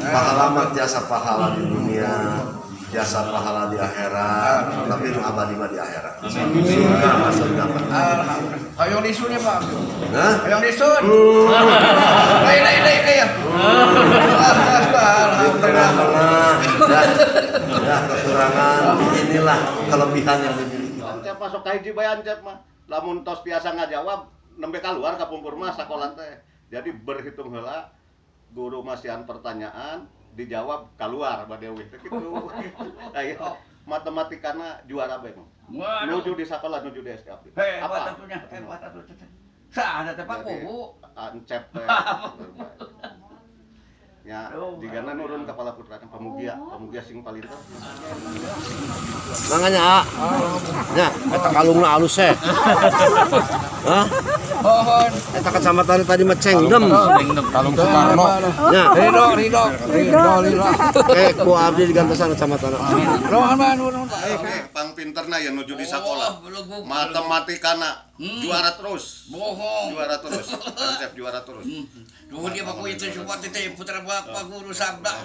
Pahala mah tiasa pahala di dunia, tiasa pahala di akhirat, tapi nu abadi mah di akhirat. Surga mah surga mah. Alhamdulillah. Hoyong disun ya, Pak. Hah? Hoyong disun. Lain lain lain ya. Di tengah-tengah ya, kekurangan inilah kelebihan yang dimiliki. Ancep masuk ka hiji bae Ancep mah. Lamun tos biasa ngajawab nembe kaluar ka pungkur mah sakola teh. Jadi berhitung heula guru masihan pertanyaan dijawab keluar bade eueuh teh kitu. Aya matematikana juara bae mah. Nuju di sakola nuju di SD abdi. Hebat atuh nya, hebat atuh teh. Saha teh Pak Kuwu? Ancep teh. Ya, jigana nurun kepala putra Pamugia, Pamugia sing palinter. Manganya, A. Nya, eta kalungna alus eh. Hah? Pohon. Eta kecamatan tadi mah Cengdem. Kalung Soekarno. Nya, Ridho, ridho, ridho, ridho. Ku abdi digantosan kecamatan. Nuhun, Pak, nuhun, Pak. Pang pinterna ya nuju di sakola. Matematikana juara terus. Bohong. Juara terus. Ancep juara terus. Nuhun dia Pak itu support teh putra bapak guru sabda.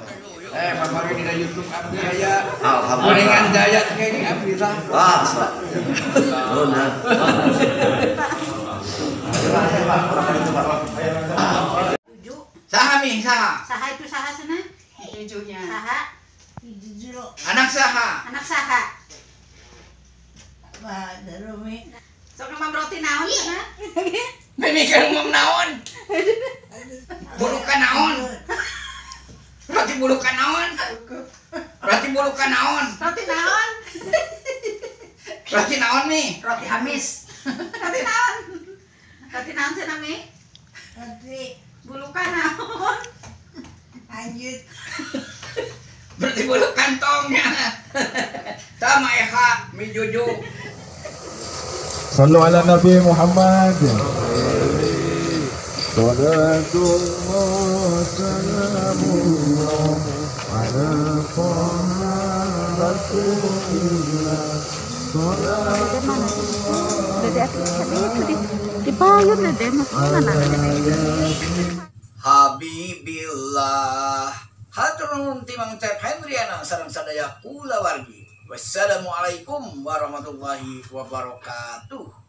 Bapak ini di YouTube abdi aya. Alhamdulillah. Gorengan jaya kayaknya abdi lah. Ah, nuhun ya. Saha mi, saha? Saha itu saha sana? Cucunya. Saha? Anak saha? Anak saha? Pak Darumi. Sok nemam roti naon sana? Mimikeun ngomong naon? Bulukan naon? Roti bulukan naon? Roti bulukan naon? Roti naon? Roti naon mi? Roti amis. Roti naon? Roti naon sana mi? Roti bulukan naon? Lanjut. Berarti bulu kantongnya. Sama Eka, mi Juju. Sallu ala Nabi Muhammad. Salatullah salamullah ala Taha Rasulillah. Di payun deh, mana? Habibillah. Hatur nuhun ti Mang Cep Hendriana sareng sadaya kulawargi. Wassalamualaikum warahmatullahi wabarakatuh.